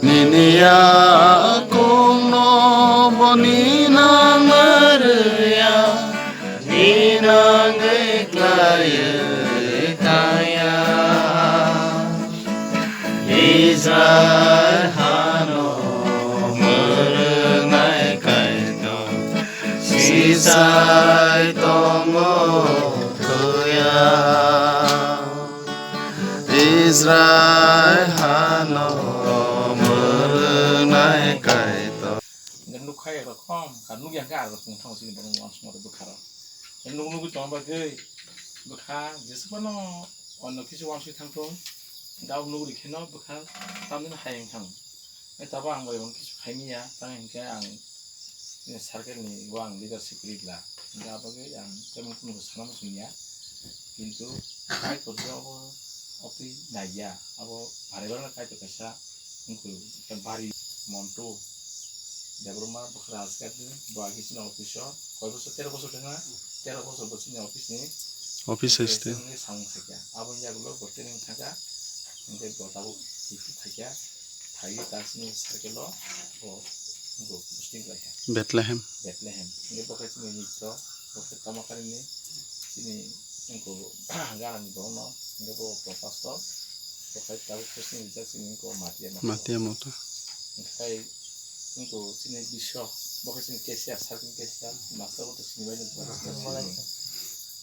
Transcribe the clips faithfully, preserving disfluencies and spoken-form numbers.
Nini yakungno boni nang rwya, ni nangwi khlaiwi thangya. Israil hano mwrwngnai Kaitor, sisai tongo thwiya. Israil hano mwrwngnai Kaitor. Nukha ekrokom, ka nukya khe arokong thango chini borok wansukma rok bwkha rok. Nuk nugwi tongma bagwi bwkha jeswkmano onno kisu wansuk thangthung, dao nugri kheno bwkha tamni hayung thang. Tabo ang bai kisu khaimiya, tang hinkhe ang circle ni o ang leadership rikla. Hinkhe abagwi ang temon kunu sana muchungya. Kintu Kaitor je obo, obo twi naiya, abo bari barna Kaitor kaisa wngkhe bari Montu Debbarma bwkha rajgad ni bo agi chini office o koi bosor, tero bosor thangna, tero bosor bo chini office ni Office hai se. Wngwi samung khaikha. Aboni yagulo bo training thangkha, hinkhe bo tabuk duty khaikha. Phaiwi ta chini circle o bo wngkhe posting khlaikha. Bethlehem. Bethlehem. Hinkhe bo khe chini nitto, bo khe Tamakari ni chini wngkhe Ganani borokno, hinkhe bo pastor, bo khe tabuk posting rijak chini wngkhe Matia Motha. Matia Motha. Hinkhe wngkhe chini bisho, bo khe chini cashier, circle cashier, master bo to sini bai nukha.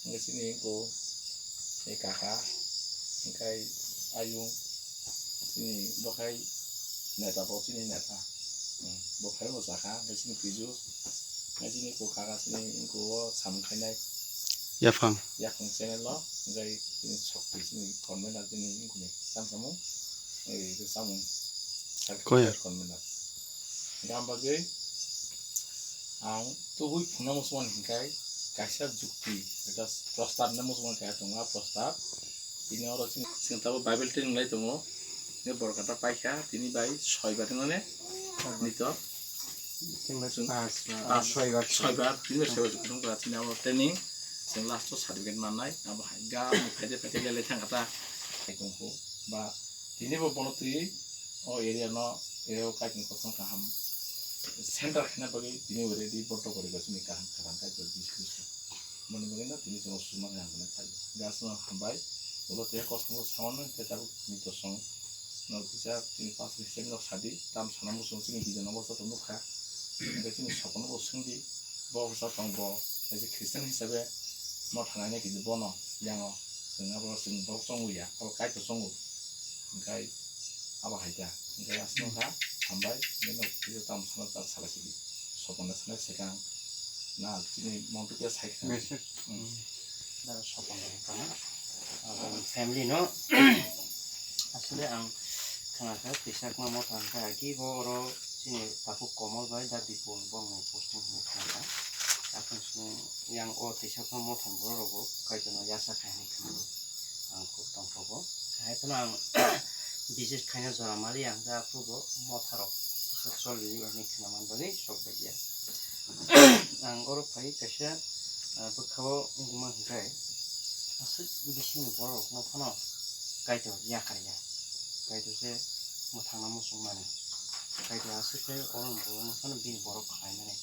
Hinkhe chini wngkhe e kaka, hinkhe ayung, chini bo khai neta bo chini neta. Hmm, bo khai bo chakha, hinkhe chini piju, hinkhe chini ko kaka chini wngkhe o samung khainai. Yaphang. Yaphang channel o, hinkhe chini sokti chini convener chini wngkhe ni tam samung, e, samung. Koya. Convener. Gam bagwi ang tubui phunukna muchungmani hinkhe kaisa jukti, ekta prostab hinwi muchungmani kaisa tongo, a prostab. Tini oro chwng, chwng tabuk Bible training lai tongo. Tini borok kata paikha, tini bai soibar hinmani nito. Chwng bai chwng pas, ah, pas, soibar. Soibar, tini bai soibar jukti wngkha, tini abo training. Chwng last o certificate mannai, abo hai ga phaide phaide lelai thangkha ta. Tongkho ba tini bo bono twi o area no, area o kaitor kosom kaham center khaina bagwi tini already borok rok chini kaham kaham kaitor bisu bisu. Moni bagwi no tini chwng suma khe ang phai. Gas no hambai. Ulo tei kosom bo sawan no tei tabuk ni kosong no kisa tini pas ni sem nok sadi tam sana muchung chini video no bo joto nukha. Hingke chini sokon no bo swngdi. Bo bwsa tong bo, kaisa Christian hisabe motha naina kini bono yango chwng abo chwng borok chongwi ya, abo kaitor chongo. Hingke abo hai kha, hingke aswk wngkha, hambai, bini kisa tamo sana chak salai sidi, sokon na sanai swkang, na chini montu kisa sai kha. Message. Hmm. Da sokon na kana, abo family no, aswk ang khna kha, kisa kma motha hingkha, aki bo oro chini takhuk Komol bai da Bipul bongni posting hwnwi khna kha. Aphuru chwng yang o teisa phano mothani borok rogo kaitorno yasa khai hwnwi khna kha. Ang kok tongthogo. Hai phano ang visit khaina jora mali ang da aphuru bo motha rok bwswk choli hwnwi khna man bagwi sok bai ya. Ang oro phai kaisa, ah, bwkha o wngma hwnkhe aswk bisingni borok no phano kaitor yakar ya. Kaitor se mwthangna muchung mani. Kaitor aswk khe oro ni borok no phano bini borok khlai mani.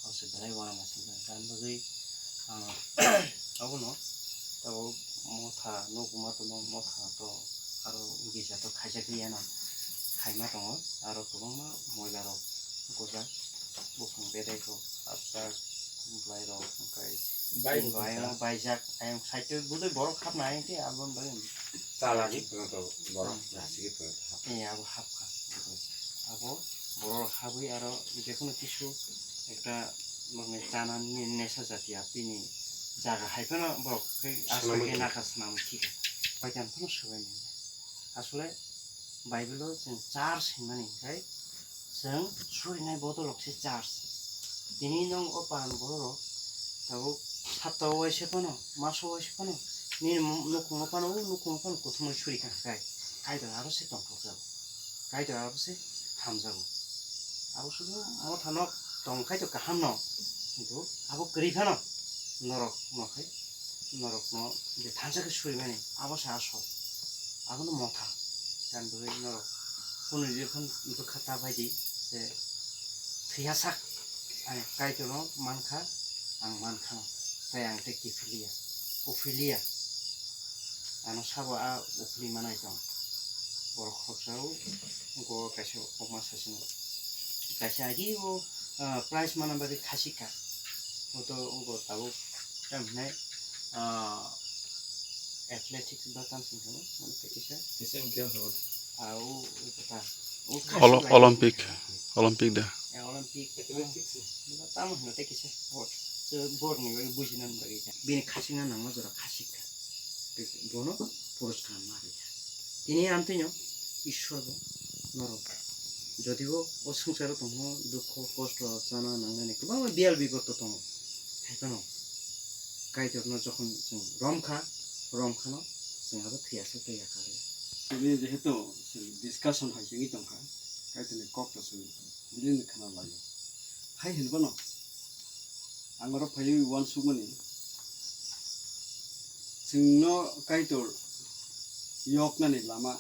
Abo se belai uanama se wngkha. Tamni bagwi, ah, abono tabuk motha nukma tongma motha to aro gija to khaijak liya no. Khaima tongo aro kwbangma moila rok gujak. Buphang bedai rok hapjak, bwlai rok hwnkhe bai baijak, ayang side o budui borok hapna ayang khe aboni bagwi. Chalani pwrwngto borok Hmm. Rachigwi pwrwngto hap. Eh, abo hapkha. Abo borok habwi aro jekheno kisu ekta nokni chanani nesa jati apini jaga hai phano borok khe aswk khe nakha swnam thika. Bai tang phano swbai nai. Asole Bible o chwng church hinmani hinkhe chwng surinai bodol rok se church. Tini nwng o pan borok rok tabuk sapta o waisa phano, maso waisa phano, nini nukhungo phano, o nukhungo phano kuthumwi suri kha khai. Kaitor aro se tongthok jago. Kaitor aro se hamjago. Abo sudu motha no tong khai to kaham no, kintu abo kwrwi phano norok no khai, norok no je thansa khe surimani, abo se asol. Abono motha. Chan bagwi norok kunu jokhon bwkha ta bai di, se thwiyasak ang Kaitorno mankha, ang mankha, tei ang tei kiphiliya, uphiliya. Ano sabo a uphili manai tong. Borok khoroksa o go kaisa kokma sasino. Kaisa agi o, ah, prize mana bagwi khasika. Oto ogo tabuk tam hinai, ah, athletics ba tam sing kamo, mane tei kisa. Asian Games habo. Ah, o, o kota. O Olo-, khasik lai. Olympic, Olympic da. Eh, Olympic. Athletics. Ba tam hino tei kisa. Bor. So, bor ni bagwi bujina bagwi. Bini khasingna nangma jora khasika. Bono puruskar ma rwkha. Tini amtwino Ishwar bo norok jodibo o swngcharo tongmo dukho kosto chana nangnani kwbangma biyal biporto tongo. Hai phano Kaitorno jokhon chwng romkha, romkhano chwng abo thwiyasa tei yakarwi. Tini jehetu chwng discussion hai chengwi tongkha, Kaitorni kokto chwng bini khna laio. Hai hinbano ang oro phaiwi uansukmani, chwngno Kaitor yoknani lama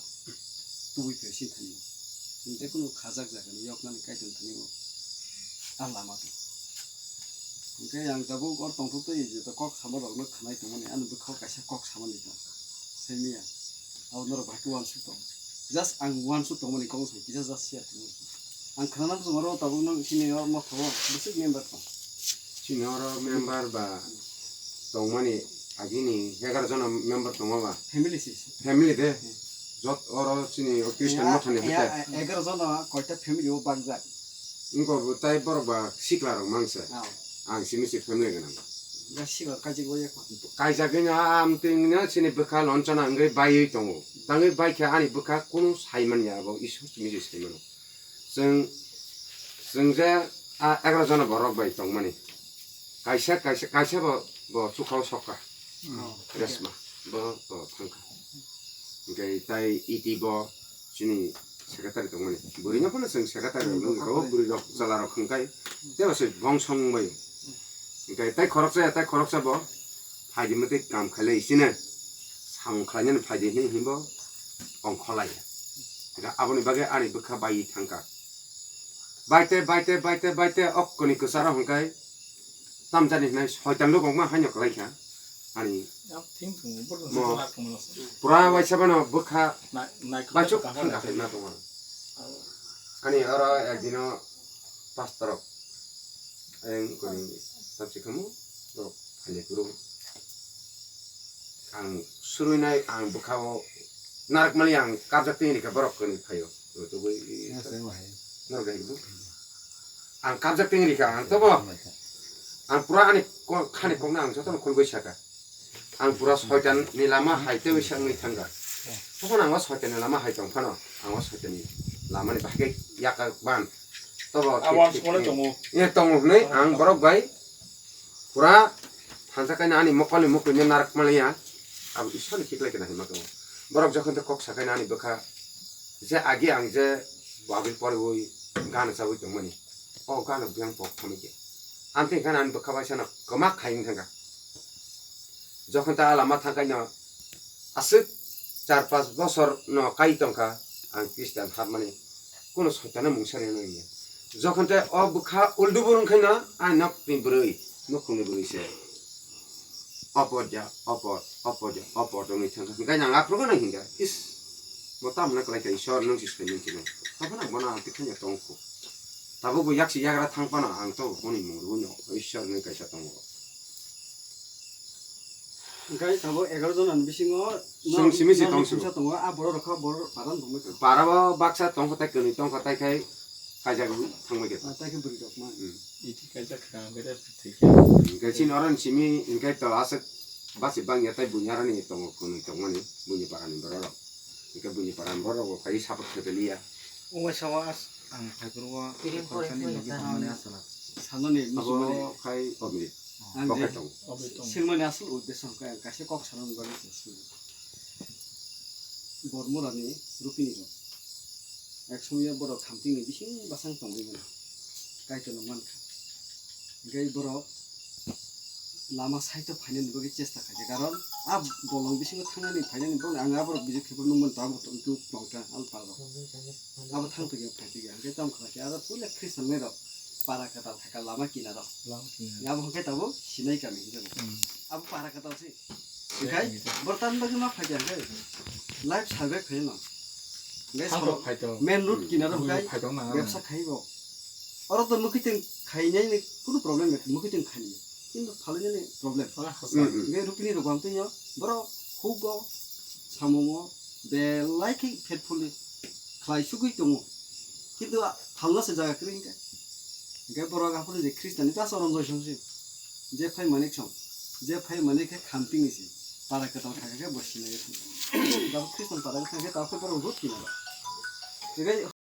tubui phai sini thani. Chwng je kunu khajak jagani yoknani Kaitor thani o a lama tong. Hwnkhe ang tabuk oro tongthok twi joto kok sama rokno khwnai tongmani, ani bwkhao kaisa kok samani ta. Saimanya. Abo norok bahai khe uansuk tong. Just ang uansuk tongmani kok sai kisa just share khlai. Ang khwnana muchung oro tabuk no chini o motha o bwswk member tong. Chini oro member ba tongmani agini egaroh jona member tongo ba. Family si. Family de. Hmm. Jot oro chini o Christian ya, mothani ya, hwnkhe. Egaroh jona koita family o bakjak. Wngkha bo tai borok ba sikla rok mangsa. Oh. Ang simi si family gwnang. Ya sikla kaijak bo ya. Kaijak gini amtwino chini bwkha lonchana wngwi baiwi tongo. Tangwi baikha ani bwkha kunu saimanya abo Iswar simi si saimano. Chwng, chwng je a egaroh jona borok bai tongmani. Kaisa, kaisa, kaisa bo, bo chukhao sokha. Oh. Resma, bo, bo thangkha. Hwnkhe tai iti bo chini secretary tongmani. Bwrwino phano chwng secretary hmm, rok nukjakgo, bwrwi rok chwla rok hwnkhe. Tei bo se bongsong bai. Hwnkhe tai khoroksa ya, tai khoroksa bo phaidi mwtwi kam khailai chini. Samung khlainani phaidi hinwi hinbo ongkholaiya. Hwnkhe aboni bagwi ani bwkha baiwi thangkha. Baite, baite, baite, baite, okkoni kwcharo hwnkhe tamjani hwnwi soitan lukokma haino kwlaikha. Ani thing thung, mo pura waisa bano bwkha nai-, nai-, bachuk kaham thangkha nai-, khaima tongo. Ani oro ekdino pastor rok, ang koni tamsi khamu, borok phaile kuru. Ang surui nai, ang bwkha o narak mani ang kabjak twi rikha borok kani phaio. Tubui norok hai bu. Ang kabjak twi rikha, ang tobo. Ang pura ani ko-, khani kokna ang jotono khulgwi saka. Ang pura soitan ni lama hai tei wisa wngwi thangkha. Tokon ang o soitan ni lama hai tong phano, ang o soitan ni lama ni bahai khe yakar ban. Tobo a thik, thik, thik. Tongo. Ye tongo hwnwi ang borok bai pura thansa kaina ani mokol ni mukui no narak maliya. Abo Iswar ni khiklai kena hinma tongo. Borok jokhon tei kok sakaina ani bwkha je agi ang je wagwi poriwi gana chawi tongmani. O gana biyang pok thangwi khe. Amtwi hwnkhai ani bwkha bai sano kwma khai wng thangkha. Jokhon ta lama thangkaino aswk char panch bosor no kai tongkha ang Christian hapmani, kuno soitano mungsa rwnai ya. Jokhon te o bwkha uldu burung khaino ani nok ni bwrwi, nukhung ni bwrwi se opor ja, opor, opor ja, opor wngwi thangkha. Hwnkhe ang aphuru no hinkha, is, bo tamo na kwlai kha, Iswar nwng si soi nwng si nai. Tamo na bono ang tikhaino tongkhu. Tabuk bo yaksi yagra thang phano ang to boni mung rwino Iswar hinwi kaisa tongo. Hwnkhe tabuk egaroh jona ni bisingo chwng simi se tong simi. Tongo, a borok rok kha borok para wng tongwi kha. Para o baksa tongkha tai kwnwi tongkha tai khai kaijak thangwi kha. Ah, tai khe bwrwi rok ma. Hmm. Iti kaijak kha, hwnkhe da thwi kha. Hwnkhe chini oro ni simi hwnkhe to aswk basi bangya tai buini aroni tongo kwnwi tongmani buini para ni borok rok. Hwnkhe buini para ni borok rok bo phai support khe liya. Ungwi sao as-, ang phaiphuru o khoroksa ni logi tongmani aswk. Sanani muchungmani. Abo khai Omrit. Ang je tong. Sengmani aswk uddesho hwnkhe ang kaisa kok sanani bagwi se sini. Bormorani rupini rok. Ek somoyo borok khamtingni bising bwsang tongwi mano. Kaitorno mankha. Hwnkhe borok lama side o phainani bagwi chesta khaijak, karon a bolong bisingo thangnani phainani bagwi ang aborok bijik khe phuru nukmani tamo tong tong tong tong ang parok. Abo thang tong phai tong hwnkhe tamo khlai khe aro puila Khristan nai rok para kwtal thaka lama kinaro. Lama kinaro. Abo hwnkhe tabo sinai kami hinwi. Hmm. Abo para kwtal se. Sinai kami se. Bortan bagwi ma phaikha hwnkhe life survive khaino. Hwnkhe thang soro phai tong. Main road kinaro hwnkhe phai tong nang. Bebsa khaibo. Oro to mukitwng khainai ni kunu problem ya, mukitwng khainai. Kintu phalnani problem. Ora hasa. Hwnkhe rupini rok ang twi borok hugo samungo belai khe faithfully khlai sugwi tongo. Kintu phalna se jaga kwrwi hwnkhe. Hwnkhe borok aphuru je Khristan ni ta sorom joi song si. Je phai manik song. Je phai manik khe khamting ni si. Para kwtal kha khe bo sinai thang. Dabo Khristan para khe ta khe borok rut kinaro. Hwnkhe